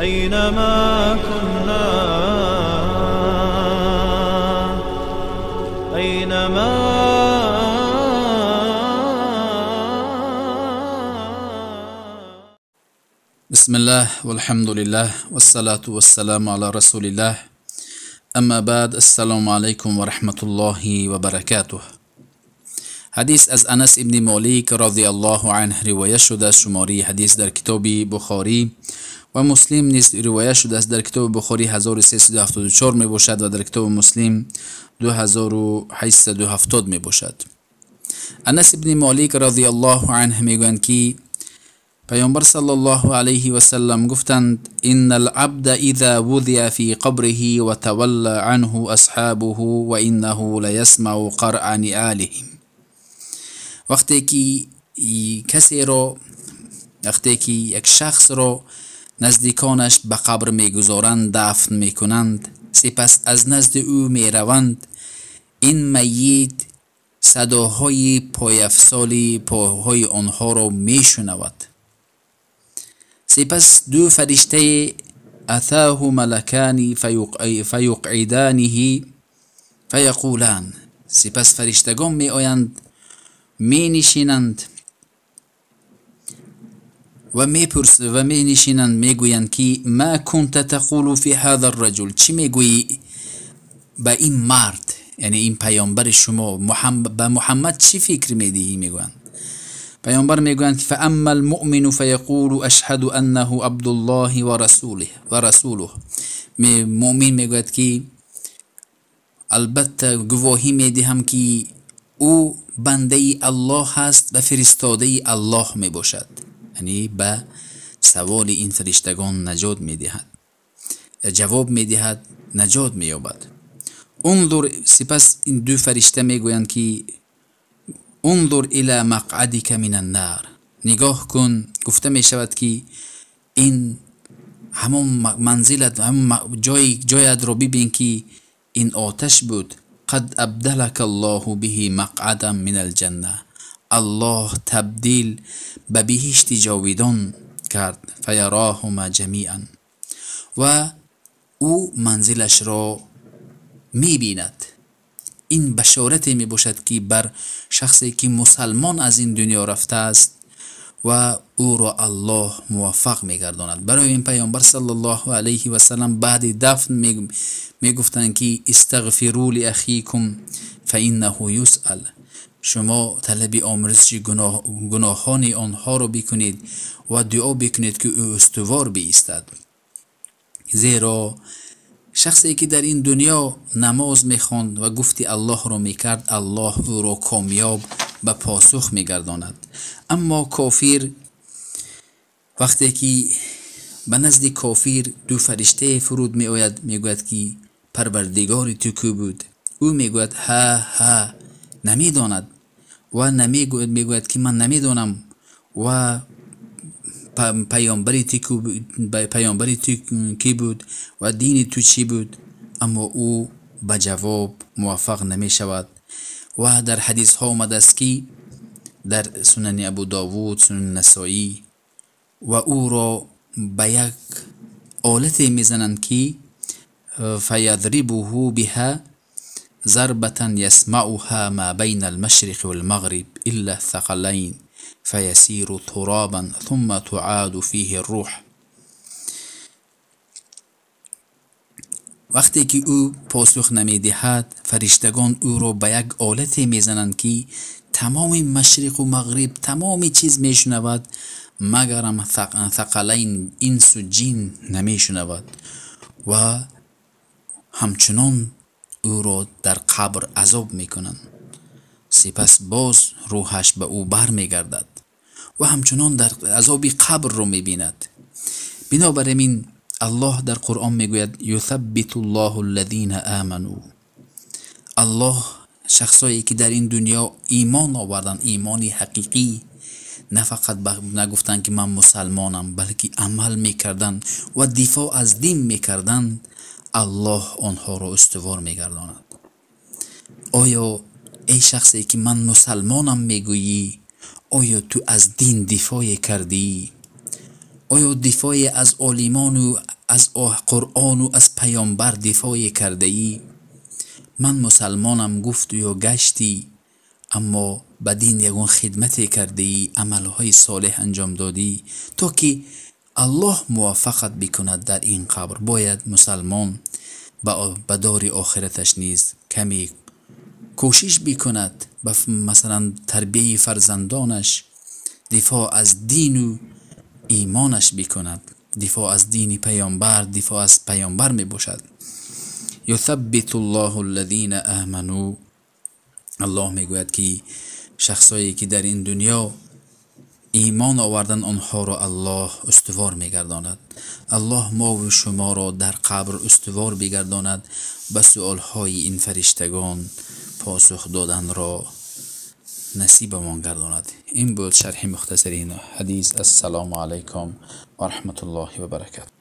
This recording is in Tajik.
أينما كنا، أينما. بسم الله والحمد لله والصلاة والسلام على رسول الله، اما بعد، السلام علیکم و رحمت الله و برکاته. حدیث از انس ابن مالک رضی الله عنه روایت شده است. شماره حدیث در کتاب بخاری و مسلم نیز روایت شده است. در کتاب بخاری 1374 می باشد و در کتاب مسلم 2870 می باشد. انس ابن مالک رضی الله عنه میگویند که پیامبر صلی الله علیه و سلم گفتند: ان العبد اذا وضع فی قبره و تولى عنه اصحابه و انه لیسمع قرع نعالهم. وقتی که کسی را، وقتی که یک شخص را نزدیکانش به قبر میگذارند، دفن میکنند، سپس از نزد او میروند، این میت صداهای پایفسال پاهای آنها را میشنود. سپس دو فرشته اتاه ملکان فیقعدانه فیقولان، سپس فرشتگان می آیند، می نشینند و می نشینند، می گویند که ما كنت تقول فی هذا الرجل، چی می گویی به این مرد، یعنی این پیامبر شما به محمد چی فکر می دهی؟ می گویند. پیامبر میگویند فاما المؤمن فیقول اشهد انه عبد الله و رسوله و رسوله. مؤمن میگوید که البته گواهی میدهم که او بنده الله است و فرستاده الله میباشد، یعنی به سوال این فرشتگان نجات میدهد، جواب میدهد، نجات مییابد. انظر، سپس این دو فرشته میگویند که انظر الى مقعدك من النار، نگاه کن. گفته می شود که این همون منزلت، همون جایت رو ببین که این آتش بود. قد ابدلك الله به مقعدا من الجنه، الله تبدیل به بهشت جاویدان کرد. فیراهما جمیعا، و او منزلش را می بیند. این بشارتی می باشد که بر شخصی که مسلمان از این دنیا رفته است و او را الله موفق می گرداند. برای این پیامبر صلی الله علیه و سلم بعد دفن می گفتند که استغفروا لاخیکم فانه یسأل، شما طلب آمرزش گناهان آنها را بکنید و دعا بکنید که او استوار بایستد. زیرا شخصی که در این دنیا نماز میخواند و گفتی الله را میکرد، الله او را کامیاب به پاسخ میگرداند. اما کافر، وقتی که به نزد کافر دو فرشته فرود میآید، میگوید که پروردگار تو کو بود؟ او میگوید ها ها، نمیداند و نمیگوید، میگوید که من نمیدانم و پیامبری تو کی بود و دین تو چی بود؟ اما او به جواب موفق نمی شود. و در حدیث ها آمده است که در سنن ابو داوود، سنن نسائی، و او را به یک آلت میزنند که فیضربه بها ضربة یسمعها ما بین المشرق والمغرب الا الثقلین فیسیر ترابا ثم تعاد فیه الروح. وقتی که او پاسخ نمیدهد، فرشتگان او را به یک آلت میزنند که تمام مشرق و مغرب، تمام چیز میشنود، مگرم ثقلین، انس و جن نمیشنود و همچنان او را در قبر عذاب میکنند. سپس باز روحش به او بر میگردد و همچنان در عذاب قبر رو میبیند. بنابراین الله در قرآن میگوید یثبت الله الذین آمنوا، الله شخصایی که در این دنیا ایمان آوردن، ایمان حقیقی، نه فقط نگفتن که من مسلمانم، بلکه عمل میکردن و دفاع از دین میکردن، الله آنها را استوار میگرداند. آیا ای شخصی که من مسلمانم میگویی، آیا تو از دین دفاع کردی؟ آیا دفاع از عالمان و Аз Қуръону аз Паёмбар дифоъе кардаӣ? Ман мусалмонам гуфту ё гаштӣ, аммо ба дин ягон хидмате кардаӣ, амалҳои солеҳ анҷом додӣ, то ки Аллоҳ муваффақат бикунад дар ин қабр. Бояд мусалмон ба дори охираташ низ каме кӯшиш бикунад, ба масалан тарбияи фарзандонаш, дифоъ аз дину имонаш бикунад, дифоъ аз дини Паёмбар, дифоъ аз Паёмбар мебошад. Юсаббиту Аллоҳу аллазина аману. Аллоҳ мегӯяд, ки шахсое ки дар ин дунё имон овардан, онҳоро Аллоҳ устувор мегардонад. Аллоҳ мову шуморо дар қабр устувор бигардонад, ба суолҳои ин фариштагон посух доданро насибамон гардонад. Ин буд шарҳи мухтасари ин ҳадис. Ассалому алайкум ва раҳматуллоҳи ва баракатуҳ.